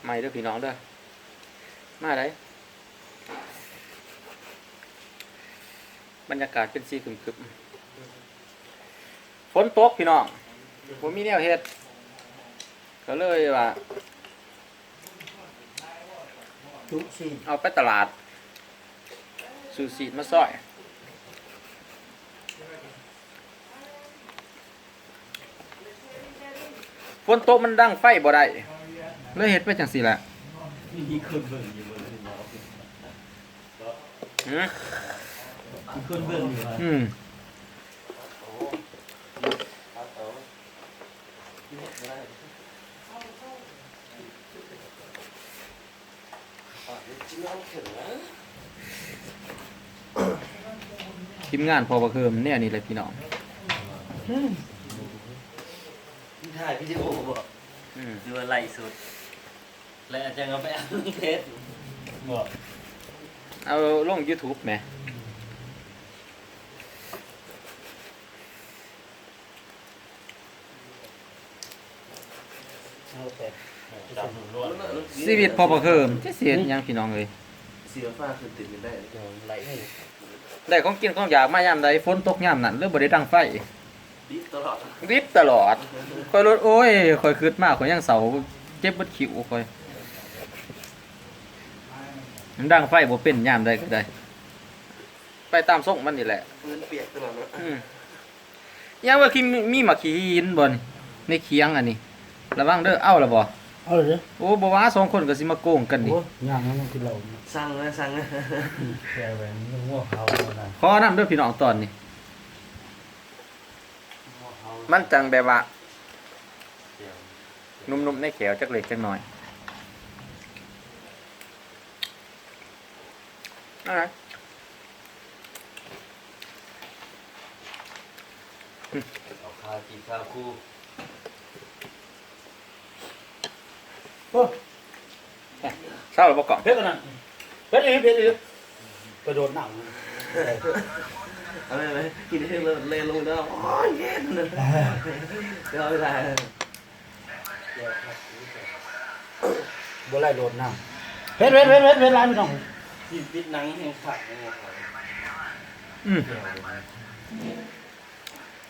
ໃໝ່ເດີພີ່ນ້ອງເດີ ມາໄດ໋ ບັນຍາກາດເປັນສີຄຶມໆ ຝົນຕົກພີ່ນ້ອງ ບໍ່ມີແນວເຮັດ ກໍເລີຍວ່າ ຈຸຊີດ ເອົາໄປຕະຫຼາດ ຊື້ຊີດມາຊອຍ. ຝົນຕົກມັນດັງໄຟບໍ່ໄດ້ ເລີຍເຮັດໄປຈັ່ງຊີ້ແຫຼະ. ມີຄົນເບິ່ງຢູ່ບໍ່? ຫື? ມີຄົນເບິ່ງຢູ່ບໍ່? ອືມ. ທີມງານພໍ່ບັກເຮີມແນວນີ້ແຫຼະພີ່ນ້ອງ. ຖ່າຍວິດີໂອບໍ່? ອືມ. ຫຼືວ່າໄລຟ໌ສົດ ແລ້ວຈັ່ງເອົາໄປອັບລົງເຟສບໍ່? ເອົາລົງຢູທູບແໝ. ເອົາແປດ ຊິວິດພໍ່ບັກເຮີມ ຈັກຊິເຮັດຫຍັງພີ່ນ້ອງເອີຍ. ສີຟ້າຂຶ້ນເຕັມໄດ້ ໄດ້ຂອງກິນຂອງຢາກມາຍາມໃດ ຝົນຕົກຍາມນັ້ນ ເລີຍບໍ່ໄດ້ດັງໄຟ ດິດຕະຫຼອດ ດິດຕະຫຼອດ. ຂ້ອຍລົດ ໂອ້ຍ ຂ້ອຍຄຶດມາ ຂ້ອຍຍັງເສົ້າ ເຈັບເບິດຄິ້ວຂ້ອຍ ດັງໄຟບໍ່ເປັນຍາມໃດກໍໄດ້ ໄປຕາມຊົງມັນນີ້ແຫຼະ ພື້ນປຽກຕະຫຼອດເນາະ. ອືມ. ຍັງວ່າຄືມີໝາກຂີ້ຫີນບໍ່ນີ້ ໃນຄຽງອັນນີ້ ລະວັງເດີ. ເອົາລະບໍ່? ເອົາເດີ. ໂອ້ ບໍ່ວ່າສອງຄົນກໍຊິມາໂກງກັນນີ້. ໂອ້ຍ ຍ່າງມັນກິນເຫຼົ້າ ສັ່ງເລີຍ ສັ່ງເລີຍ ແກ່ແຫວນງົວຂາວນະ. ຂໍນຳເດີພີ່ນ້ອງຕອນນີ້ ມັນຈັ່ງແບບວ່ານຸ້ມໆໃນແຂ້ວຈັກເລັກຈັກນ້ອຍ. ອ່າ ເອົາຄາກິນຄາຄູ. ໂອ້ ເຊົາແລ້ວບໍ່ກອງ? ເຜັດອັນນັ້ນ ເຜັດອີ່ຫຼີ ເຜັດອີ່ຫຼີ ໄປໂດດນ້ຳ. ເອົາໄປ ໄປ ກິນໃຫ້ເລີດເລລົງເດີ. ໂອ້ຍ ເຢັນ ເດີ ເວລາ ບໍ່ໄດ້ໂດດນ້ຳ. ເຜັດ ເຜັດ ເຜັດ ເຜັດ ເຜັດຫຼາຍພີ່ນ້ອງ. ກິນປິດໜັງແຮງຄັກ ອືມ.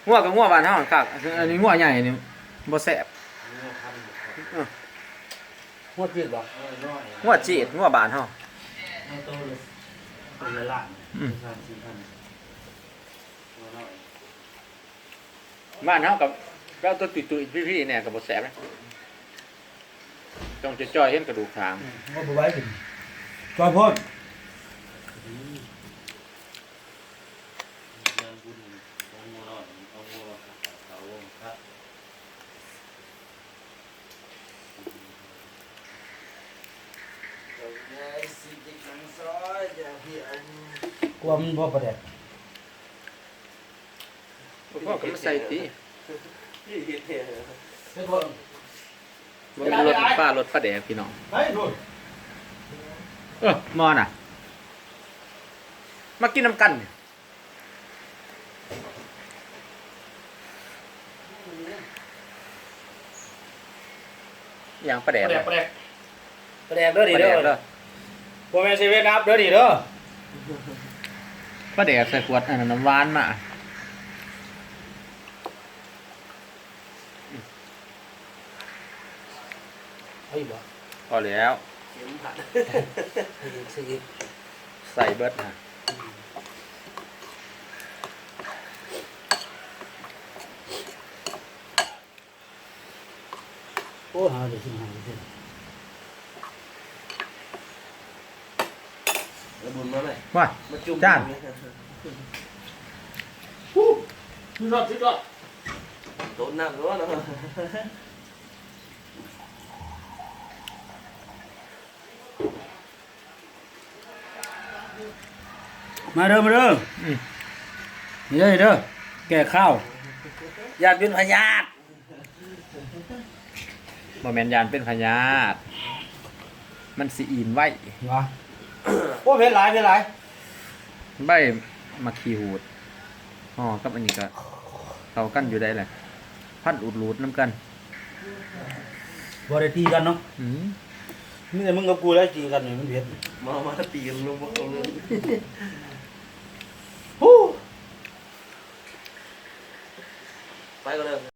ງົວກັບງົວບ້ານເຮົາຄັກ ອັນນີ້ງົວໃຫຍ່ນີ້ບໍ່ແຊບ. ງົວພັນ ເອີ ງົວຈີດບໍ່? ເອີ ງົວຈີດ ງົວບ້ານເຮົາ ງົວໂຕລະ ໂຕລະລ້ານ ອືມ ສາມສີ່ພັນ ງົວນ້ອຍ. ບ້ານເຮົາກໍແບບໂຕຕຸ້ຍໆ ພີ້ໆ ແດ່ກໍບໍ່ແຊບເດ້ ຕ້ອງຈ່ອຍໆ ເຫັນກະດູກຂາງ. ອືມ ບໍ່ໄຫວກິນ ຈ່ອຍໂພດ. ງານບຸນເອົາງົວນ້ອຍ ເອົາງົວມາຂາຍເຂົາວົງຄັກ. ກວມບໍ່ປາແດກ ບໍ່ພໍກໍມາໃສ່ຕິ. ເຮັດແທ້ ບໍ່ແມ່ນລົດປາ ລົດປາແດກພີ່ນ້ອງ. ເອີ ໝໍ້ນະ ມາກິນນຳກັນ. ອີ່ຫຍັງ ປາແດກ ປາແດກ ປາແດກ ປາແດກເດີນີ້ເດີ ປາແດກເດີ ບໍ່ແມ່ນເຊເວັນອັບເດີນີ້ເດີ. ປາແດກໃສ່ຂວດອັນນັ້ນ ນ້ຳຫວານມາ. ເອົາອີກບໍ່? ພໍແລ້ວ ເຄັມພັດ ໃສ່ອີກ ໃສ່ເບິດນະ. ໂອ້ ຫາໄດ້ສິບຫ້າເປີເຊັນ. ແລ້ວບຸນມາໄໝ? ມາ ມາຈຸ່ມ ຈານ ຮູ້ ສຸດຍອດ ສຸດຍອດ ໂດນນ້ຳແລ້ວເນາະ. ມາເດີ ມາເດີ ອືມ ນີ້ເດີ ນີ້ເດີ ແກ້ຄາວ ຢ້ານເປັນພະຍາດ. ບໍ່ແມ່ນຢ້ານເປັນພະຍາດ ມັນຊິອີ່ມໄວຫວາ. ໂອ້ ເຜັດຫຼາຍ ເຜັດຫຼາຍ. ໃບໝາກຂີ້ຫູດຫໍ່ກັບອັນນີ້ກະເຂົ້າກັນຢູ່ໄດ໋ແຫຼະ ພັນອູດໆນຳກັນ ບໍ່ໄດ້ຕີກັນເນາະ. ອືມ. ມີແຕ່ມຶງກັບກູແຫຼະຕີກັນນີ້ມັນເຜັດ. ມາ ມາຕີກັນລົງບໍ່ເຂົ້າເລື່ອງ. ຮູ້ ໄປກ່ອນເດີ.